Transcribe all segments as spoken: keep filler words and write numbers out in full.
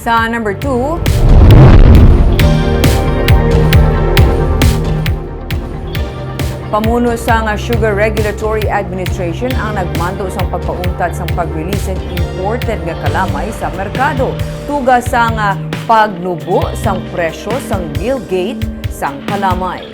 Sa number two, pamuno sang Sugar Regulatory Administration ang nagmando sang pagpauntat sang pag-release sang imported nga kalamay sa merkado, tuga sang pagnubo sang presyo sang millgate sang kalamay.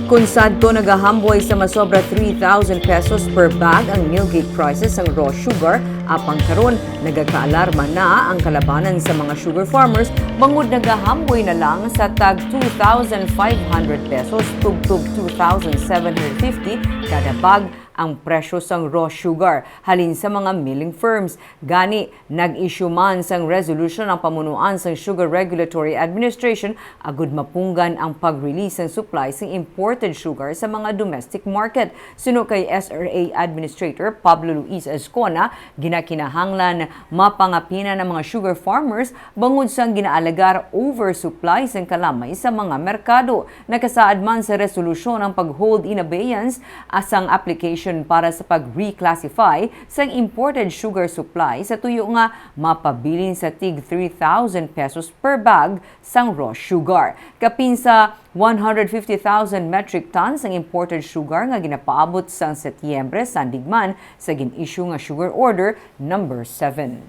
Kon sadto nagahamboy sa masobra three thousand pesos per bag ang millgate prices sang raw sugar, apang karon nagakaalarma na ang kalabanan sa mga sugar farmers bangod nagahamboy na lang sa tag two thousand five hundred pesos tubtob two thousand seven hundred fifty kada bag ang presyo sang raw sugar halin sa mga milling firms. Gani, nag-issue man sang resolution ang pamunuan sang Sugar Regulatory Administration agud mapunggan ang pag-release sang supply sang imported sugar sa mga domestic market. Suno kay S R A Administrator Pablo Luis Escona, ginakinahanglan mapangapinan ang mga sugar farmers bangod sang ginaalegar oversupply sang kalamay sa mga merkado. Nakasaad man sa resolusyon ang pag-hold in abeyance sang application para sa pag-reclassify sang imported sugar supply sa tuyo nga mapabilin sa tig three thousand pesos per bag sang raw sugar. Kapin sa one hundred fifty thousand metric tons ang imported sugar nga ginapaabot sang Setyembre, sandig man sa gin-issue nga Sugar Order number seven.